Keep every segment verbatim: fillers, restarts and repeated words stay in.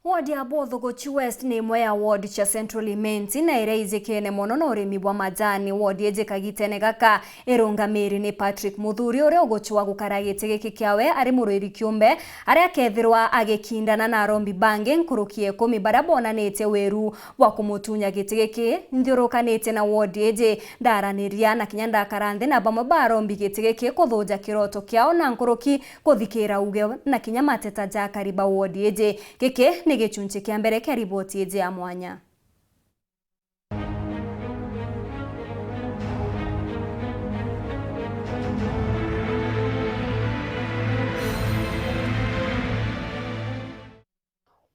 Ward ya Bothuguchi West ni imwe ya ward cia Central Imenti na iria ijikene mono na urimi bwa majani. Ward iji kagitene gaka irungamiri ni Patrick Muthuri, uria ugucua gukara giti giki kiawe ari murwiri kiumbe, aria akethirwa agikindana na arombi bangi nkuruki ya ikumi baria bonanitie wiru bwa kumutunya giti giki. Nthiurukanitie na ward iji, ndaraniria na kinya ndakara nthi na bamwe ba arombi giti giki kuthuja kiroto kiao na nkuruki kuthikira uge na kinya mateta ja akari ba ward iji. Giki ni gichunchi kia mbere kia riboti iji ya mwanya.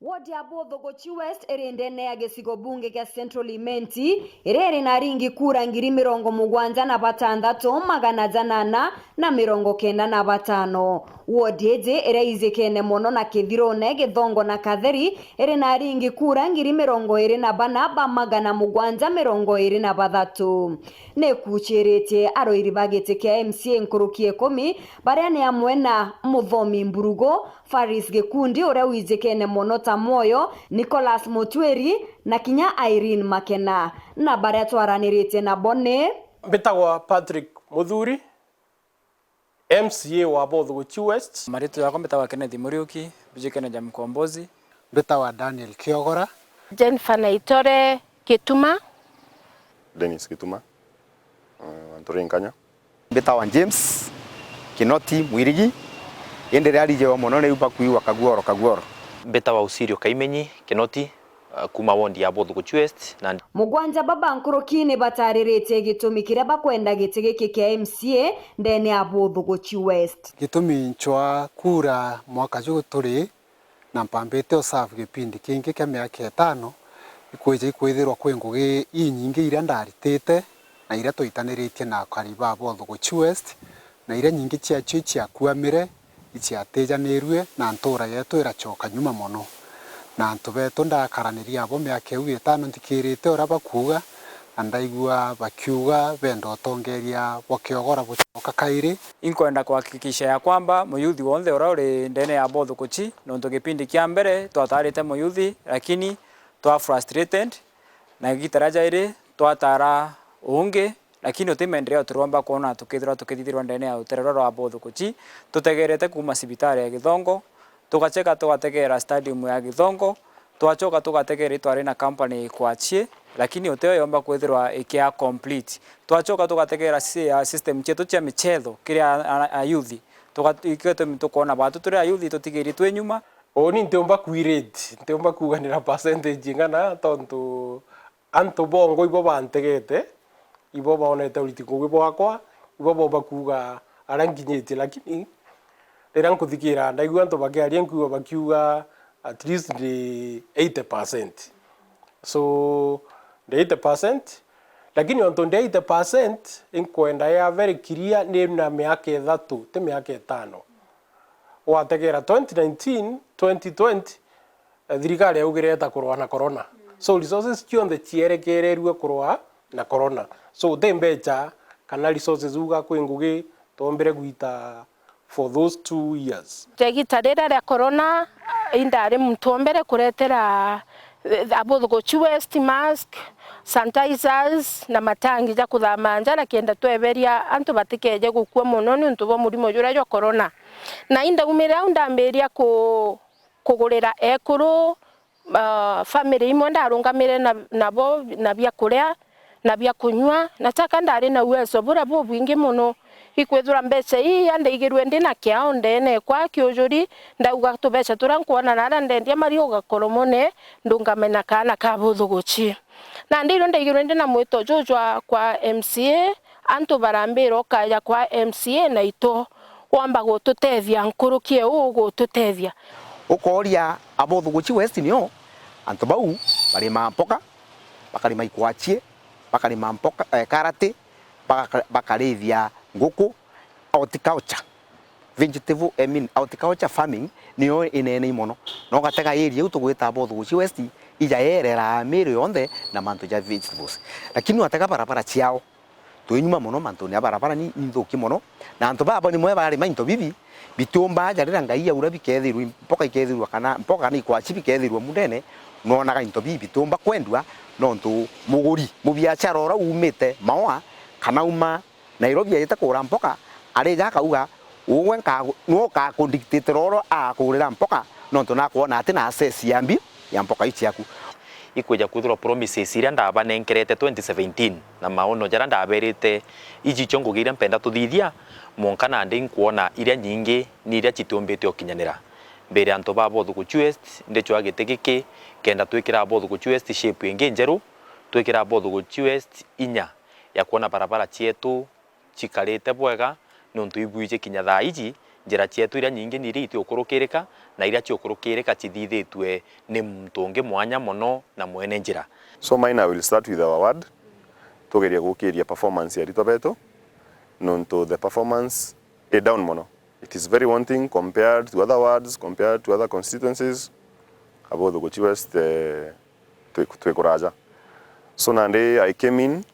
Ward ya Bothuguchi West iri ndene ya gicigo bunge kia Central Imenti, iria iri na aringi kura ngiri mirongo mugwanja na batantatu, magana janana na mirongo kenda na batano. Ward iji iria ijikene mono na Kithirune, Githongo na Katheri, iri na aringi kura ngiri mirongo iri na bana ba magana mugwanja mirongo iri na bathatu. Ni ikuchiritie arwiri ba giti kia M C A nkuruki ya ikumi, baria ni amwe na Muthomi Mburugu, Faris Gikundi uria wijikene mono ta Mwoyo, Nicholas Mutwiri na kinya Irene Makena. Na baria twaraniritie nabo ni: Mbitagwa Patrick Muthuri, M C A wa Bothuguchi West. Maritwa jakwa mbitagwa Kenneth Muriuki, mbijikene ja Mkombozi. Mbitagwa Daniel Kiogora. Jennifer Naitore Gituma. Dennis Gituma, uh, Nturi Nkanya. Mbitawa James Kinoti Mwirigi, indi riria rijewa mono riu bakuigua Kaguoro, Kaguoro. Mbitawa Usirio Kaimenyi Kinoti, uh, kuma wondi ya Bothuguchi West, na mugwanja baba nkuruki ni batariritie gitumi kiria bakwenda giti giki kia M C A ndene ya Bothuguchi West. Gitumi ncwa kura mwaka juu turi na mpambite o serve gipindi kingi kia miaka itano, ikwija ikwithirwa kwi ngugi inyingi iria ndaritite na iria twaitaniritie na akari ba Bothuguchi West, na iria nyingi ciacio iciakuamire, iciatijanirue, na ntura yetu iracoka nyuma mono. Na antu betu ndakaraniria abo miaka iu itano nthikirite uria bakuuga, na ndaigua bakiuga benda utongeria bwa Kiogora bucoka kairi. Inkwenda kuhakikisha ya kwamba muyuthi wonthe uria uri ndene ya Bothuguchi, nontu gipindi kia mbere twatarite muyuthi, lakini twa frustrated, na igita ria jairi twatara ungi, lakini uti maendeleo turomba kwona tukithirwa tukithithirwa ndene ya rutere ruria rwa Bothuguchi, tutegerete kuuma cibitari ya Githongo, tugacheka tugategera stadium ya Githongo, twachoka tugategera itwari na company ikwachie, lakini utio yomba kwithirwa ikia complete. Twachoka tugategera si-, a, system cietu cia michetho kiri a, a, ayuthi. Tuga-, ikio tumi tukwona batu turi ayuthi tutigiri twi nyuma. Uuni ntiumba kwirate, ntiumba kuuganira percentage ing'ana, tontu antu bongwa ibo bantegete, ibo bonete uriti ngugi bwakwa, ibo bo bakuuga aria nkinyitie, lakini riria nkuthikira ndaigua antu bakiaria nkuigua bakiuga at least ndi eighty percent. So, ndi eighty percent, lakini ontu ndi eighty percent, inkwenda ya very clear ni na miaka ithatu, ti miaka itano. Wategera twenty nineteen, twenty twenty, eh, thirikari yaugire eta kurwa na corona. So resources cionthe cierekererue kurwa na corona. So uti mbecha kana resources uga kwi ngugi twombire gwita for those two years. Igita riria ria corona, indari muntu wa mbere kuretera, eh, Abothuguchi West mask, sanitizers na matangi ja kuthama nja, na kenda tweberia antu batikeje gukua mono niuntu bwa murimo juria jwa corona. Na indaumirira au ndambiria ku-, kugurira ekuru, ah, family imwe ndarungamire na, nabo na bia kuria na bia kunyua, na chaka ndari na uwezo buria bubwingi mono. Ikwithirwa mbeca ii andaigirwe ndi na kiao ndene kwa kiujuri, ndauga tubeca turia nkwona na aria ndendia mari ugakoromone, ndungame na kaana ka Bothuguchi. Na ndiirwe ndaigirwe ndi na mwito jujwa kwa M C A, antu barambira ukaja kwa M C A na ito wamba gututethia, nkuruki eu ugututethia. Ukooria Abothuguchi West nio antu bau barima mpoka, bakarima ikwachie, bakarima mpoka, eh, karati, baka-, bakarithia nguku, horticulture, vegetable, I mean, horticulture farming niyo inene mono. Na ugatega area iu tugwita Abothuguchi West, ija yerera miiri yonthe na mantu ja vegetables. Lakini watega barabara ciao, Twi nyuma mono mantune ya barabara ni, ni nthuki mono. Na antu baba nimwe barima into bibi, bitiumba aja riria Ngai aura bikethirwa mpoka ikethirwa kana mpoka kana ikwaci bikethirwa mundene, nonaga into bibi bitiumba kwendua, nontu muguri, mubiachara uria uumite Maua kana uma Nairobi ajite kugura mpoka, arija akauga, "Ugwe nka-, nwe ukakundictate roro akugurira mpoka, nontu nakwona ati na access ya mbi ya mpoka iu ciaku." Ikwija kwithirwa promises iria ndabanenkerete twenty seventeen na maono jaria ndaberite, iji icio ngugi iria mpenda tuthithia, mwanka nandi nkwona iria nyingi ni iria citiumbite ukinyanira. Mbere antu ba Bothuguchi West, ndicwaa giti giki, kenda twikira Bothuguchi West shape ingi njeru, twikira Bothuguchi West inya ya kwona barabara cietu cikarite bwega, niuntu ibwiji kinya thaa iji, njira cietu iria nyingi ni iria itiukurukirika, na iria ciukurukirika cithithitue ni muntu ungi mwanya mono na mwene njira. So mine, I will start with our ward. Tugerie gukiria performance ya aritwa betu, niuntu the performance i down mono. It is very wanting compared to other wards, compared to other constituencies. Abo Thuguchi West, eh, twi, twi kuraja. So nandi I came in,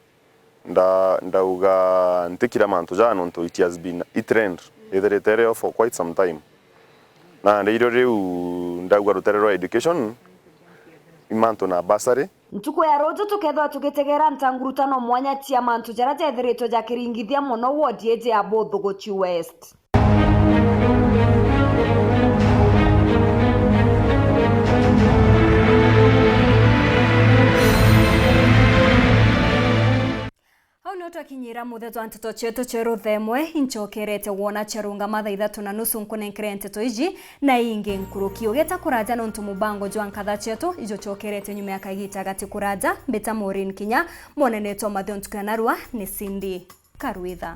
nda, ndauga ntikira mantu jaa nontu it has been a trend, ithirite irio for quite some time. Nandi irio riu ndauga rutere rwa education, i mantu na bursary. Ntuku ya ruju tukethirwa tugitegera ntangurutano mwanya cia mantu jaria jethiritwe jakiringithia mono ward iji ya Buthuguchi West. Au nio twakinyira mutheto wa nteto cietu cia ruthemwe. Incokerete wona ciarungama thaa ithatu na nusu nkunenkere nteto iji na ingi nkuruki. Ugeta kuraja nontu mubango jwa nkatha cietu ijucokerete nyuma ya kagita gati kuraja. Mbita Maureen Kinya, mwonanetwa mathio ntuku ya narua ni Cindy Karwitha.